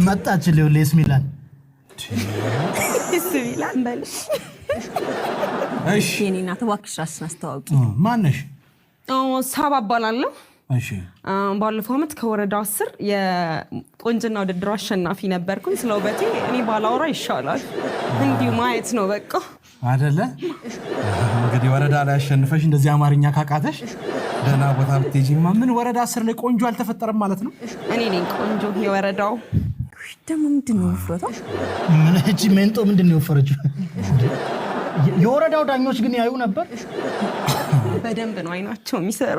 መጣች ሊሆን ሚላን። ሚላን በልሽ። እሺ። የኔ እናት፣ እባክሽ ራስሽን አስተዋውቂ። ማነሽ? ሳባ እባላለሁ። እሺ። ባለፈው ዓመት ከወረዳ 10 የቆንጅና ውድድሩ አሸናፊ ነበርኩኝ። ስለ ውበቴ እኔ ባላወራ ይሻላል። እንዲሁ ማየት ነው በቃ። አደለ? እንግዲህ ወረዳ ላይ አሸንፈሽ እንደዚህ አማርኛ ካቃተሽ ደህና ቦታ ብትሄጂማ ምን ወረዳ 10 ላይ ቆንጆ አልተፈጠረም ማለት ነው? እኔ ነኝ ቆንጆ የወረዳው። ውይ፣ ደግሞ ምንድን ነው ውፍረቷ? ምን እቺ ሜንጦ ምንድን ነው የወፈረችው? የወረዳው ዳኞች ግን ያዩ ነበር። በደንብ ነው አይናቸው የሚሰሩ።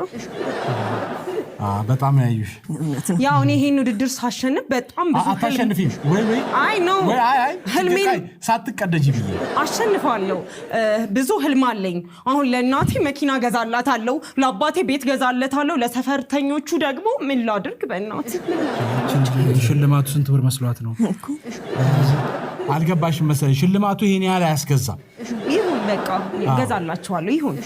በጣም ነው ያዩሽ። እውነት ነው። ያው እኔ ይሄን ውድድር ሳሸንፍ በጣም ብዙ አታሸንፊም ወይ ወይ አይ no። ወይ አይ አይ ህልሜን ቆይ፣ ሳትቀደጂ ብዬ። አሸንፋለሁ። ብዙ ህልም አለኝ። አሁን ለእናቴ መኪና ገዛላታለሁ፣ ለአባቴ ቤት ገዛለታለሁ፣ ለሰፈርተኞቹ ደግሞ ምን ላድርግ? በእናት ምን ላድርግ? ሽልማቱ ስንት ብር መስሏት ነው? አልገባሽም መሰለኝ። ሽልማቱ ይሄን ያህል አያስገዛም። ይሁን በቃ ገዛላችኋለሁ። ይሁን፣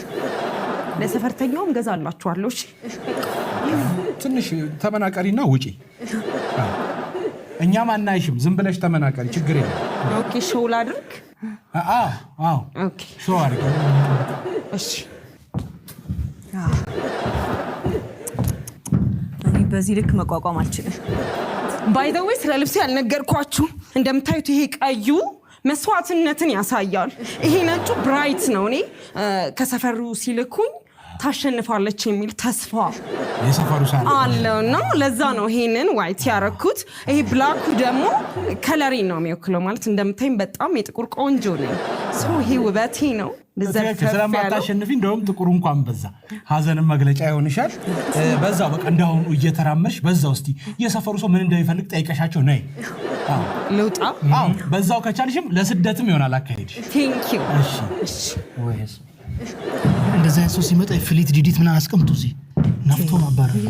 ለሰፈርተኛውም ገዛላችኋለሁ። እሺ በቃ ይሁን። ትንሽ ተመናቀሪና ውጪ። እኛም አናይሽም። ዝም ብለሽ ተመናቀሪ፣ ችግር የለም። Okay፣ show ላድርግ። አዎ። Okay። Show አድርጊ። እሺ። እኔ በዚህ ልክ መቋቋም አልችልም። By the way፣ ስለ ልብሴ ያልነገርኳችሁ፣ እንደምታዩት ይሄ ቀዩ መስዋዕትነትን ያሳያል። ይሄ ነጩ bright ነው። እኔ ከሰፈሩ ሲልኩኝ ታሸንፋለች የሚል ተስፋ የሰፈሩ ሳ አለው እና ለዛ ነው ይሄንን white ያረኩት። ይሄ black ኡ ደግሞ color ኤን ነው የሚወክለው። ማለት እንደምታይም በጣም የጥቁር ቆንጆ ነኝ። So ይሄ ውበቴ ነው። ዘርፈፍ ያለው። ስለማታሸንፊ እንደውም ጥቁሩ እንኳን በዛ ሀዘንን መግለጫ ይሆንሻል። በዛው በቃ እንዳሁኑ እየተራመድሽ በዛው እስቲ የሰፈሩ ሰው ምን እንደሚፈልግ ጠይቀሻቸው ነይ። አዎ። ልውጣ። አዎ፣ በዛው ከቻልሽም ለስደትም ይሆናል አካሄድሽ። Thank you። እሺ። እሺ። ወይስ እንደዚህ አይነት ሰው ሲመጣ ፍሊት ዲዲት ምናምን አስቀምጡ እዚህ ነፍቶ ማባረር።